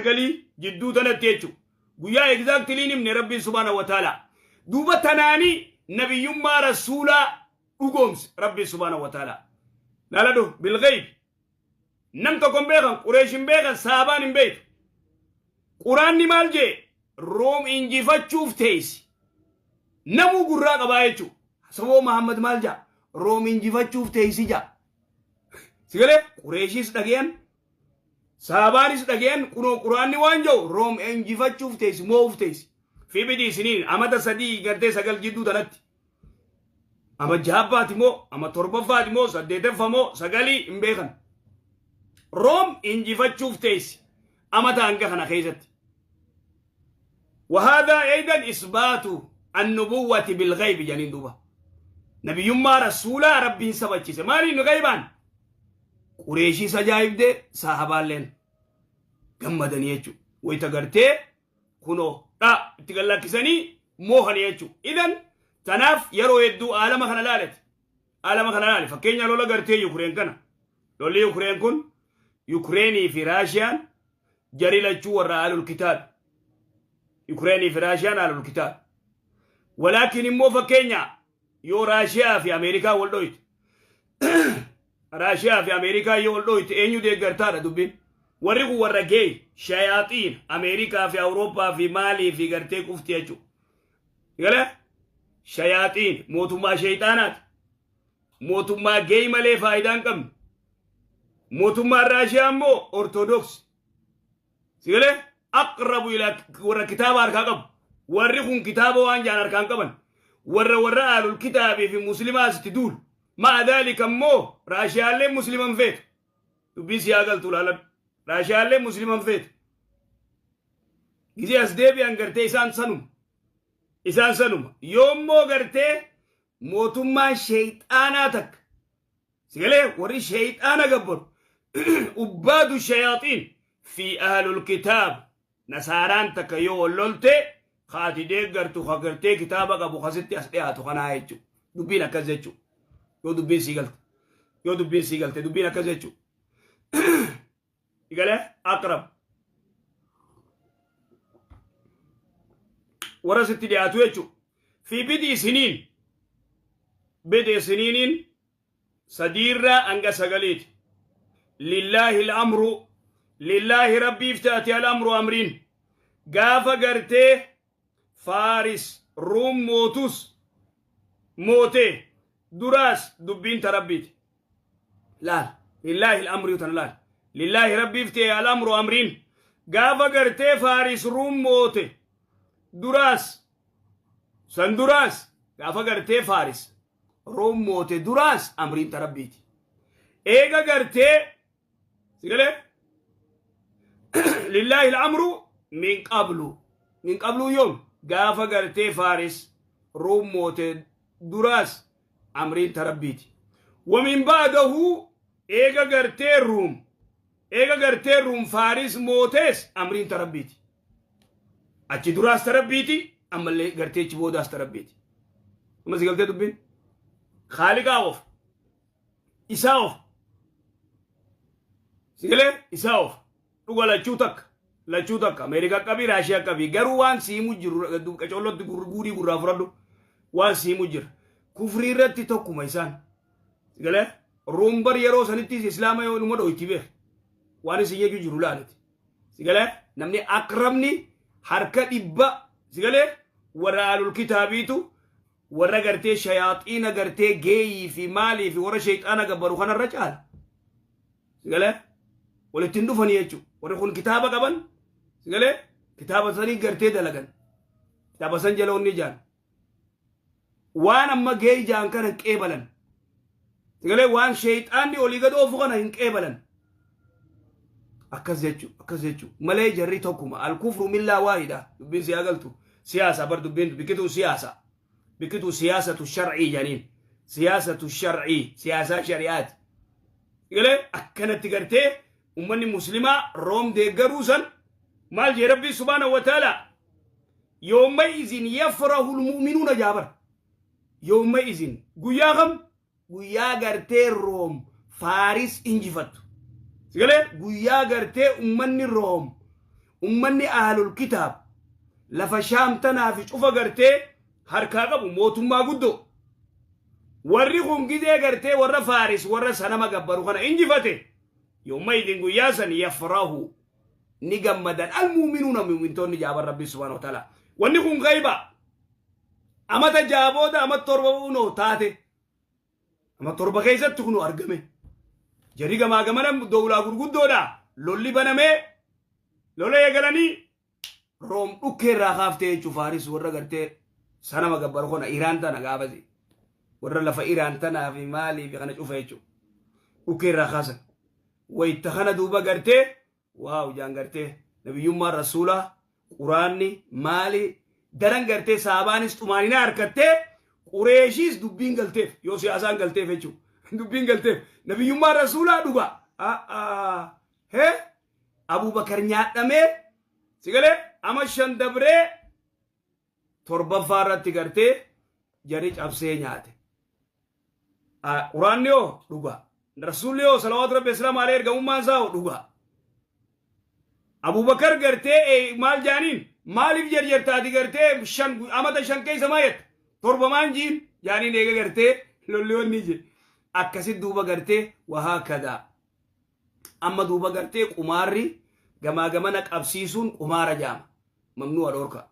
Sagalii jidduu tanatti jechuudha. Guyyaa exactly hin himne Rabbiin subhaanahu wa ta'ala. Duuba tanaanii nabiyyummaa rasuulaa dhugoomse Rabbiin subhaanahu wa ta'ala. Laaladhu bilghayb. Nam tokko hin beekan, Qureesh hin beekan, sahabaan hin beektu. Quraanni maal jee? Room injifachuuf teessi. Namuu gurraa qabaa jechuudha. Saboo Muhammad maal jaa? Room injifachuuf teessi jaa. Sigalee Qureeshis dhageyan, Sahabaanis dhageyan kunoo quraanni waan jedhu Room injifachuuf teessi moo'uuf teessi. Fi bidii isiniin amata sadii gartee sagal jidduu tanatti. Ama jahabbaati moo ama torbaffaati moo saddeetaffa moo sagalii hin beekan. Room injifachuuf teessi amata hanga kana keessatti. وهذا أيضا إثبات النبوة بالغيب جنين دوبا نبي ما رسولا ربي سبتشيس مالي غيبان قريشي سجايب دي صحابان لين gammadanii jechuudha. Wayita gartee kunoo dha itti gallakkisanii moohanii jechuudha. Idan tanaaf yeroo hedduu aalama kana laalete. Aalama kana laale fakkeenya lola gartee Yukireen kana. Lolli Yukireen kun Yukireenii fi Raashiyaan jari lachuu warra aalul kitaab. Yukireenii fi Raashiyaan aalul kitaab. Walaakin immoo fakkeenya yoo Raashiyaa fi Ameerikaa wal dhoyte Raashiyaa fi Ameerikaa yoo wal dhoyte eenyu deeggartaadha dubbiin. Warri kun warra geey shayaaxiin Ameerikaa fi Awurooppaa fi maalii fi gartee qufti jechuudha. Galee shayaaxiin mootummaa sheeyxaanaati. Mootummaa geey malee faayidaa hin qabne. Mootummaan Raashiyaa immoo Ortodoksi. Sigalee aqrabu ila warra kitaaba harkaa qabu. Warri kun kitaaba waan jaan harkaan qaban. Warra warra aalul kitaabii fi muslimaa asitti duulu. Ma'a daalika immoo Raashiyaallee musliman feetu. Dubbiin siyaa galtu ilaaladhu. Raashiyaallee musliman feetu. Gizee as deebi'an gartee isaan sanuma. Isaan sanuma. Yoommoo gartee mootummaan sheeyxaanaa takka sigalee warri sheeyxaana gabbaru ubbaadu shayaaxiin fi ahlul kitaab nasaaraan takka yoo wal lolte kaati deeggartu ka gartee kitaaba qabu kasitti as dhiyaatu kanaa jechu dubbiin akkas jechu yoo dubbiin sii galte yoo dubbiin sii galte dubbiin akkas jechu galee aqrab warra sitti dhiyaatu jechu fi bidii siniin bidii siniiniin sadiirraa hanga sagaliiti lillaahi al'amru lillaahi rabbiif taate al'amru amriin gaafa gartee faaris ruum mootus mootee duraas dubbiin ta rabbiiti laal lillaahi al'amru tana laal lillaahi rabbiif ta'e al'amru amriin gaafa gartee faaris ruum moote duraas san duraas gaafa gartee faaris Room moote duraas amriin ta rabbiiti. Eega gartee si galee lillaahi al'amru min qablu min qablu yoom gaafa gartee faaris Room moote duraas amriin ta rabbiiti. Wamin ba'dahu eega gartee Ruum eega gartee Ruum faaris mootees amriin ta rabbiiti. Achi duraas ta rabbiiti ammallee gartee achi boodaas ta rabbiiti. Amma si galtee dubbiin? Khaaliqaa of. Isaa of. Si galee isaa of. Dhuga lachuu takka. Lachuu takka. Ameerikaa qabii Raashiyaa qabii. Garuu waan siimu jiru qacollotti guurii gurraa fudhadhu. Waan siimu jira. Kufrii irratti tokkuma isaan. Si galee ruumbar yeroo sanittis islaama yoo numa dhoyti beek. Waan isin jechuu jiru laalati. Si galee namni akrabni harka dhibba si galee warra alul kitaabiitu warra gartee shayaaxiina gartee geeyii fi maalii fi warra sheexaana gabbaru kanarra caala. Si galee walitti hin dhufanii jechuudha. Warri kun kitaaba qaban si galee kitaaba sanii gartee dalagan. Kitaaba san jala onni jaan. Waan amma geeyii jaan kana hin qeebalan. Si galee waan sheexaanni olii gad oofu kana hin qeebalan. Akkas jechu akkas jechu malee jarri tokkuma alkufru millaa waahida dubbiin siyaa galtu siyaasa bar dubbiin bikkituu siyaasa bikkituu siyaasatu shar'ii janiin siyaasatu shar'ii siyaasaa shari'aati. Galee akkanatti gartee ummanni muslimaa room deeggaruu san maal jee rabbii subhaanahu wa ta'ala yooma izin yafrahu lmu'minuuna jaabar yooma izin guyyaa kam guyyaa gartee Room Faaris injifattu. Sigalee guyyaa gartee ummanni Room Ummanni ahlul kitaab lafa Shaam tanaa fi cufa gartee harkaa qabu, mootummaa guddoo. Warri kun gizee gartee warra Faaris, warra sanama gabbaru kana injifate, yawmaidin, guyyaa san, yafrahu, ni gammadan, almuuminuuna, muumintoonni jaaban Rabbi subhaanahu wa ta'ala. Wanni kun gayba amata 6 booda, amata 7 unoo taate, ama 7 keessatti kunu argame. Jarri gamaa gamana dowlaa gurguddoodha. Lolli banamee lola eegalanii Room dhukkee irraa kaaftee jechuun Faaris warra gartee sanama gabbaru kana, Iraan tana gaafasi, warra lafa Iraan tanaa fi maalii fi kana cufa jechuun dhukkee irraa kaasan. Wayita kana duuba gartee waaw jaan gartee nabiyyummaan rasuulaa, quraanni maali daran gartee saabaanis xumaaninaa harkattee, Qureeshiis dubbiin galteef, yoo siyaasaan galteef jechuun dubbiin galteef, nabiyyummaan rasuulaa dhugaa hee Abubakar nyaadhamee sigalee ama 5 dabree torbaffaa irratti gartee jari cabsee nyaate. Quraanni hoo dhugaa. Rasuulli hoo, salawaatu rabbi islaam alee, ergamummaan isaa hoo dhugaa. Abubakar gartee maal jaaniin, maaliif jarjartaati gartee 5 amata 5 keessa maa jetta, 7 maan jiin jaaniin. Eega gartee lolli wanni je akkasit duuba gartee wahaa kadaa. Amma duuba gartee qumaarri gamaa gamana qabsiisuun qumaara jaama. Mamnu'a, dhoorka.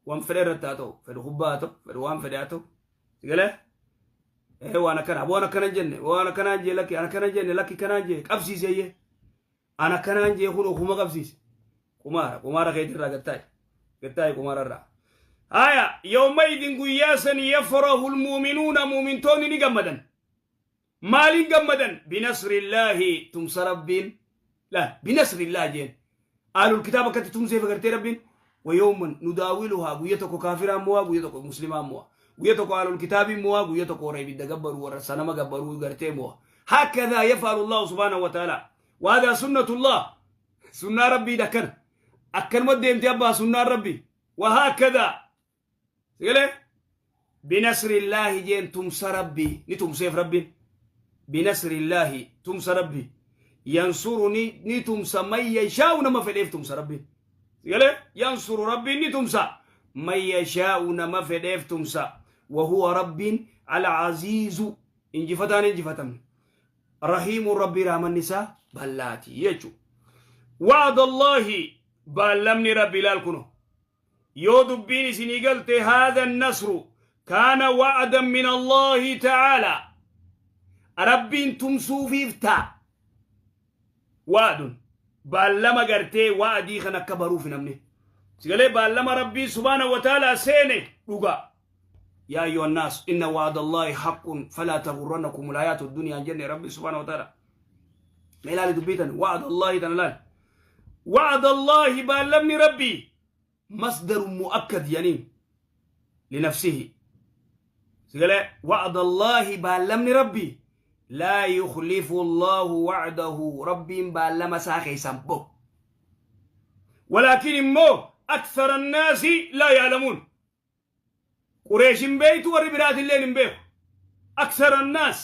Waan fedhe irratti haa ta'u, fedhu kubbaa haa ta'u, fedhu waan fedhe haa ta'u. Sigalee? Ee, waan akkana, waan akkana hin jenne, waan akkanaan jee, lakki an akkana hin jenne, lakki kanaan jee qabsiiseyyee. An akkanaan jee, kun okuma qabsiise. Qumaara, qumaara keetirraa gattaa'i. Gattaa'i qumaara irraa. Haya, yawmaidin, guyyaa san, yafrahu almu'minuuna, mu'mintoonni ni gammadan. Maaliin gammadan? Binasrillaahi, tumsa Rabbiin. La binasrillah jeen. Ahlul kitaaba akkatti tumseef agartee Rabbiin. Wayooman nudaawiluhaa, guyya tokko kaafiraan mo'aa, guyya tokko muslimaan mo'aa. Guyya tokko ahlul kitaabiin mo'aa, guyya tokko warra ibidda gabbaru, warra sanama gabbaruu gartee mo'aa. Hakadhaa yaf'alu Allahu subhaanahu wa ta'ala. Waadaa sunnatullah. Sunnaa Rabbii akkana. Akkanuma deemtee abbaa sunnaan Rabbii. Wahaakadhaa. Sigalee? Binasrillaahi jeen, tumsa Rabbii ni tumseef Rabbiin. Binasrillaahi, tumsa Rabbii. Yansuru, ni tumsa, man yashaa'u, nama fedheef tumsa Rabbiin. Sigalee? Yansuru, Rabbiin ni tumsa. Man yashaa'u, nama fedheef tumsa. Wahuwa, Rabbiin, al-aziizu, injifataan injifatamne. Rahiimuun, Rabbii raamanni isaa bal'aati jechuudha. Wa'ada Allaahi, baallamni Rabbi ilaal kuno. Yoo dubbiin isinii galte, haadha nasru kaana wa'adan min Allaahi ta'aalaa, Rabbiin tumsuufiif ta'a. Wa'adun baallama gartee wa'adii kan akka baruuf namni sigalee baallama Rabbii subhaanahu wa ta'aalaa seene dhugaa. Yaa ayyuha annaas, inna wa'ada Allaahi haqqun, falaa taghurrannakum alhayaatu dunyaa jenne Rabbi subhaanahu wa ta'aalaa. Mee ilaali dubbii tan, wa'ada Allaahi tana laali. Wa'ada Allaahi, baallamni Rabbii, masdaru mu'akkad yaniin linafsihi sigalee. Wa'ada Allaahi, baallamni Rabbii, laa yukhlifu Allaahu wa'dahu, Rabbiin baallama isaa keessaan bahu. Walaakin immoo akthara annaasi laa ya'lamuun. Qureesh hin beektu, warri biraatilleen hin beeku. Akthara annaas,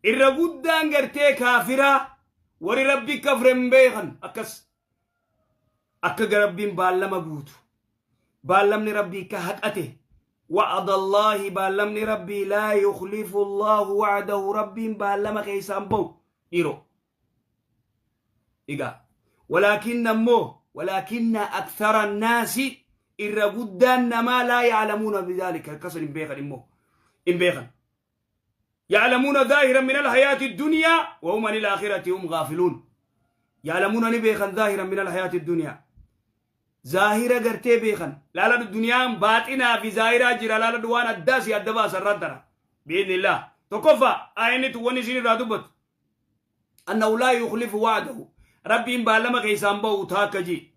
irra guddaan gartee kaafiraa, warri Rabbi kafre hin beekan akkas akka Rabbiin baallama guutu, baallamni Rabbii ka haqate. Wa'ada Allaahi, baallamni Rabbii, laa yukhlifu Allaahu wa'dahu, Rabbiin baallama keessaan bahu dhiiroo. Egaa walaakinna immoo, walaakinna akthara annaasi, irra guddaan namaa, laa ya'lamuuna bidaalika, akkasan hin beekan immoo hin beekan. Ya'lamuuna zaahiran min alhayaati dunyaa wa hum anil aakhirati hum gaafiluun. Ya'lamuuna, ni beekan, zaahiran min alhayaati dunyaa, zaahira gartee beekan. Laaladhu, duniyaan baaxinaa fi zaahiraa jira. Laaladhu, waan addaa si adda baasa irraan tana bi'idhnillah. Tokkoffaa, aayinni tun wanni isin irraa dubbatu annahu laa yukhlifu wa'dahu, Rabbiin baallama keessaan ba'u taakka ji.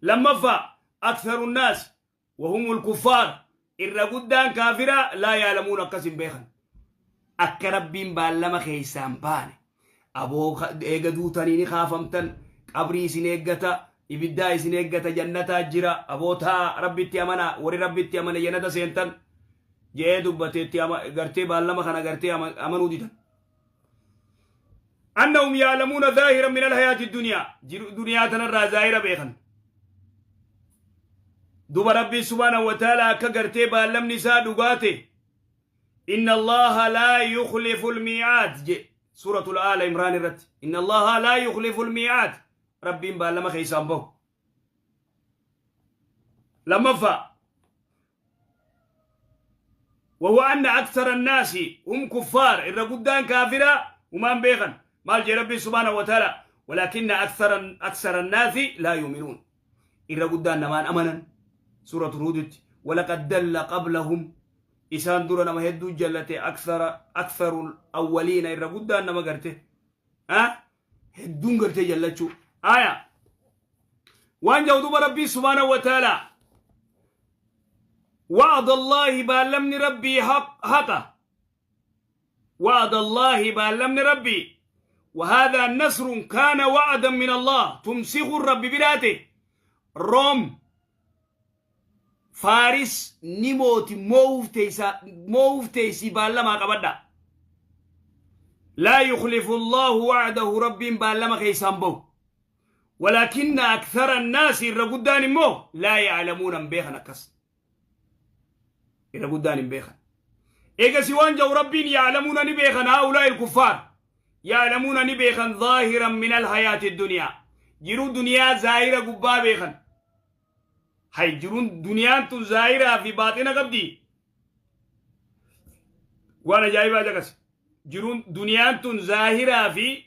Lammaffaa, aktharu nnaas wa humul kuffaar, irra guddaan kaafiraa, laa yaalamuun, akkas hin beekan akka Rabbiin baallama keessaan baane. Aboo, eega duutanii ni kaafamtan, qabrii isin eeggata, ibiddaa isin eeggata, jannataa jira. Aboo, taa Rabbitti amanaa, warri Rabbitti amane jannata seentan je'ee dubbate. Itti gartee baallama kana gartee amanuu didan. Annahum ya'lamuuna zaahiran min alhayaati duniyaa, duniyaa tanarraa zaahira beekan. Duba Rabbii subhaanahu wa ta'ala akka gartee baallamni isaa dhugaate, inna Allaha laa yukhlifu almii'aad je suuratul Aala Imraan irratti. Inna Allaha laa yukhlifu almii'aad, Rabbiin baallama keessaan bahu. Lammaffaa, وهو أن أكثر الناس هم كفار، إذا قدان كافرة وما بيخن مال جي ربي سبحانه وتعالى ولكن أكثر الناس لا يؤمنون. إذا قدان نمان أمنا سورة هود ولقد دل قبلهم، إسان دور نما هدو جلته، أكثر الأولين. إذا قدان نما قرته ها هدون قرته جلتشو آية وان جودوا ربي سبحانه وتعالى وعد الله بالمن ربي حق حقا، وعد الله بالمن ربي، وهذا النصر كان وعدا من الله تمسخ الرب براته. روم فارس نموت موفتيسا موفتيسي بالما قبدا. لا يخلف الله وعده، رب بالما خيسان بو، ولكن أكثر الناس الرقدان مو لا يعلمون بيخنا كس الرقدان بيخن. إيجا سوان جو ربين يعلمون نبيخن، هؤلاء الكفار يعلمون نبيخن ظاهرا من الحياة الدنيا، جرو دنيا ظاهرة قبا بيخن. هاي جرون دنيا تون ظاهرة في باطنة قبدي وانا جايبا جاكس جرون دنيا تون ظاهرة في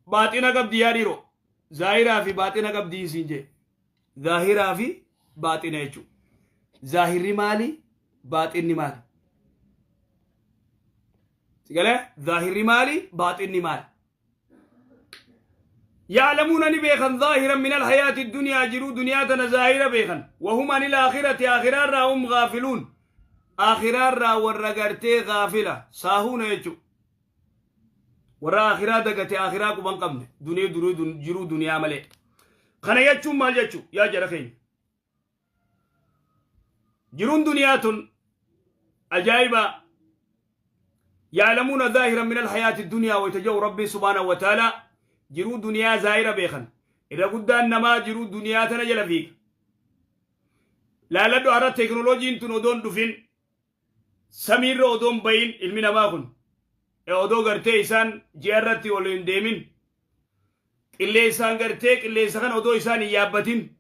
باطنة قبدي يا ديرو، ظاهرة في باطنة قبدي سنجي، ظاهرة في باطنة يچو، ظاهري مالي باطني مالي، سيقاله ظاهري مالي باطني مالي. يعلمون بيخن ظاهرا من الحياة الدنيا، جرو دنياتنا ظاهرة بيخن، وهم عن الآخرة آخرا هم غافلون، آخرا ورقرتي غافلة ساهون يجو ورا آخرا دقتي آخرا كبان قمن دنيا جرو دنيا ملي خنا يجو مال يجو يا جرخين. جرون دنيات أجايبة يعلمون ظاهرا من الحياة الدنيا ويتجو ربي سبحانه وتعالى جرو دنيا زايرة بيخن. إذا قدان نما جرو دنيا تنجل فيك لا لدو أرى تكنولوجي انتو نودون دفين سمير أودون بين علمنا ما كن أودو غرتي إسان جيارتي ولين ديمين إلا إسان غرتي إلا إسان أودو إسان يابتين.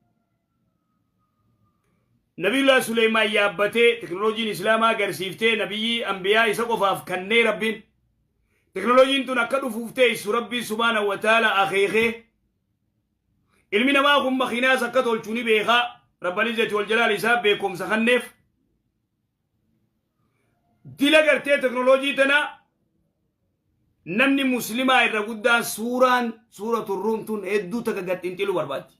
نبي الله سليمان يابتي تكنولوجي الإسلام غرسيفتي نبي أنبياء إسقفاف كني ربين تكنولوجي انتو نكدو فوفتي ربي سبحانه وتعالى أخيخي علمنا ما هم مخينا سكتول چوني بيخا رب العزة والجلال حساب بيكم سخنف دلا غرتي تكنولوجي تنا نمني مسلمة الرقودان سوران سورة الروم تون ادو تكغت انتلو برباد.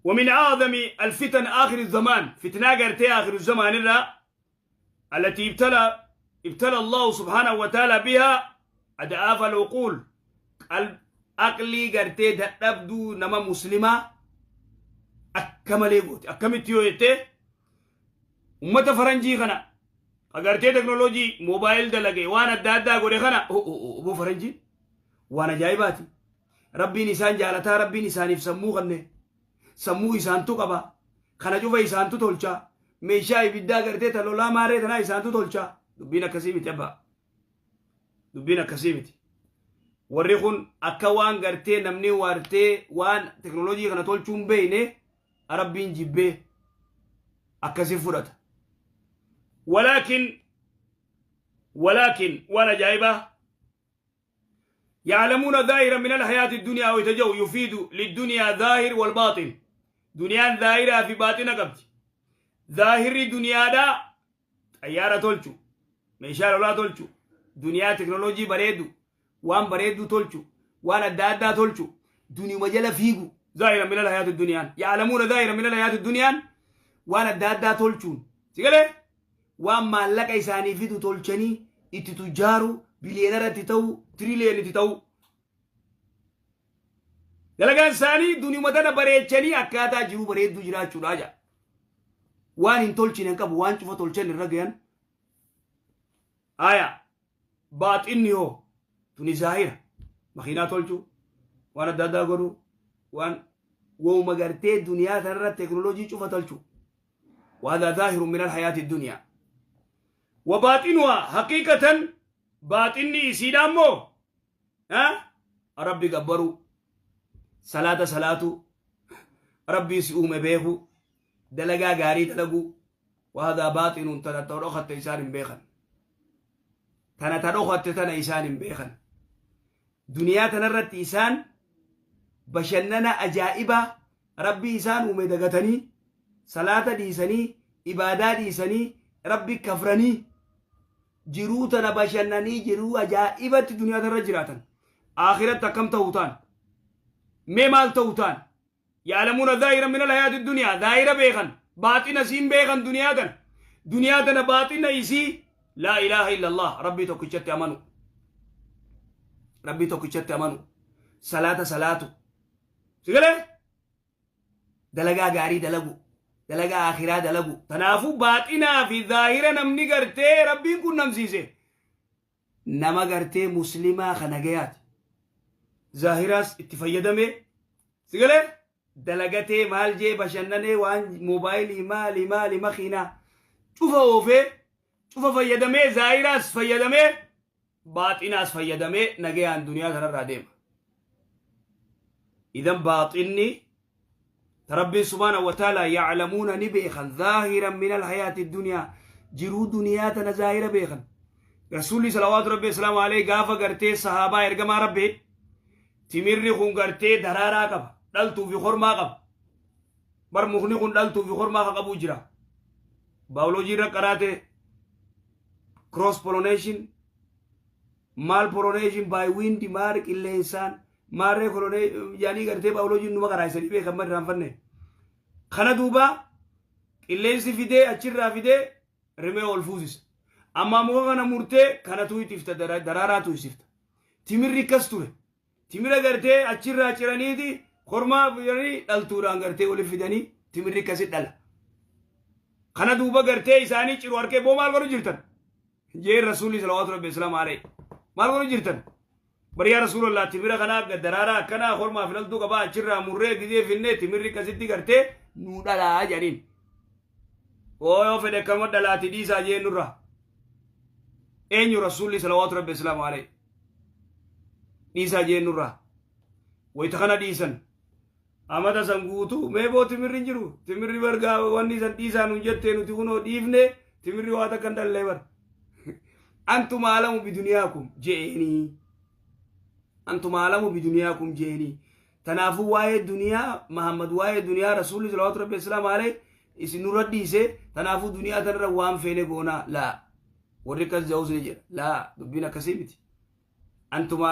ومن أعظم الفتن آخر الزمان، فتنة غرتي آخر الزمان التي ابتلى الله سبحانه وتعالى بها أضعاف العقول، عقلي غرتي دبدو نما مسلمة أكمل غوت أكمل تيويته أمة فرنجي خنا أغرتي تكنولوجي موبايل دلقي وانا دادا غوري خنا أو أبو فرنجي وانا جايباتي ربي نسان جالتا ربي نسان يفسمو خنه سمو إسان تو قبا خنا جوفا إسان تو تولشا ميشاي بدا غرتي تلولا ماري تنا إسان تو تولشا دبينا كسيمتي أبا دبينا كسيمتي warri kun akka waan gartee namni waartee waan teknooloojii kana tolchuun beeyne Rabbiin jibbee akkasi fudhata. ولكن ولا جايبة يعلمون ظاهرا من الحياة الدنيا ويتجو يفيد للدنيا ظاهر والباطن، دنيا ظاهرة في باطنة قبت ظاهر دنيا دا طيارة تولشو ميشار ولا تولشو دنيا تكنولوجي بريدو وان بريدو تولشو وان الدادا تولشو دنيا مجال فيغو ظاهرا من الحياة الدنيا يعلمون ظاهرا من الحياة الدنيا وان الدادا تولشون سيقالي وان مالك إساني فيدو تولشني اتتجارو بليونير تتو تريليون تتو دلقان ساني دنيا مدانا بريدشني أكاتا جيرو بريدو جراتشو راجا وان انتولشن انكب وان شوفا تولشن الرقيان آية Baaxinni hoo? Tuni zaahira, makiinaa tolchuu, waan adda addaa godhuu, waan wooma gartee duniyaa tanarra teknoolojii cufa tolchuu. وهذا ظاهر من الحياة الدنيا. وباطنها حقيقة، baaxinni isiidha ammoo Rabbi gabbaruu, salaata salaatu, Rabbii si uume beeku, dalagaa gaarii dalaguu. وهذا باطن. Tana ta dhokatte isaan hin beekan. Tana ta dhokatte tana isaan hin beekan. Duniyaa tanarratti isaan bashannana ajaa'ibaa, Rabbii isaan uume dagatanii, salaata dhiisanii, ibaadaa dhiisanii, Rabbi kafranii, jiruu tana bashannanii, jiruu ajaa'ibatti duniyaa tanarra jiraatan. Akhiratti akkam ta'uu ta'an? Mee maal ta'uu ta'an? يعلمون ظاهرا من الحياة الدنيا. Zaahira beekan, baaxina isiin beekan. Duniyaa tana, duniyaa tana baaxina isii لا إله إلا الله, Rabbii tokkichatti amanu, Rabbii tokkichatti amanu, salaata salaatu, sigalee dalagaa gaarii dalagu, dalagaa akhiraa dalagu. Tanaafuu baaxinaa fi zaahira namni gartee Rabbiin qunnamsiise nama gartee Muslimaa kana gayaati. Zaahiraas itti fayyadamee, sigalee dalagatee, maal jee bashannanee, waan moobaayilii maali maali makiinaa cufa oofee, cufa fayyadamee, zaahiraas fayyadamee, baaxinaas fayyadamee nagayaan duniyaa kanarraa deema. Idan baaxinni Rabbiin سبحانه وتعالى يعلمون ni beekan ظاهرا من الحياة الدنيا, jiruu duniyaa tana zaahira beekan. Rasuulli صلوات ربي وسلامه عليه gaafa gartee sahaabaa ergamaa Rabbii, timirri kun gartee daraaraa qaba, dhaltuu fi kormaa qaba. Bar mukni kun dhaltuu fi kormaa ka qabuu jira. Baayoloojii irra qaraate, cross pollination, maal pollination by wind, maal qilleensaan maarree kolonee yaanii gartee baayoloojiin numa qaraayisanii beekan ma irraanfanne. Kana duuba qilleensi fidee achirraa fidee rimee ol fuusisa. Amma muka kana murtee kana tuytifta, daraaraa tuysifta. Timirri akkas ture. Timira gartee achirraa ciraniiti kormaa fidanii dhaltuudhaan gartee waliif fidanii timirri akkasi dhala. Kana duuba gartee isaanii ciru harkee, boo maal godhu jirtan? Jeen Rasuulli صلوات ربي وسلامه عليه, maal godhu jirtan? Bari yaa Rasuulallah, timira kana daraaraa akkanaa kormaa fi dhaltuu qabaa, achirraa murree gizee finnee timirri akkasitti gartee nuu dhalaa jedhaniin. Yoo fedhe akkama dhalaati, dhiisaa jeen nurraa. Eenyu? Rasuulli صلوات ربي وسلامه عليه. Dhiisaa jeen nurraa. Wayita kana dhiisan. Amata san guutuu mee boo timirri hin jiru. Timirri bargaa wanni san dhiisaa nuun jettee, nuti kunoo dhiifne, timirri waa takka hin dhallee bar. أنتم أعلم بدنياكم je'eenii. أنتم أعلم بدنياكم je'eenii. Tanaafuu waa'ee duniyaa Mahammad, waa'ee duniyaa Rasuulli صلوات ربي وسلامه عليه isin nurra dhiise. Tanaafuu duniyaa tanarra waan feene goonaa laa, warri akkas ja'us ni jedha. Laa, dubbiin akkasii miti. أنتم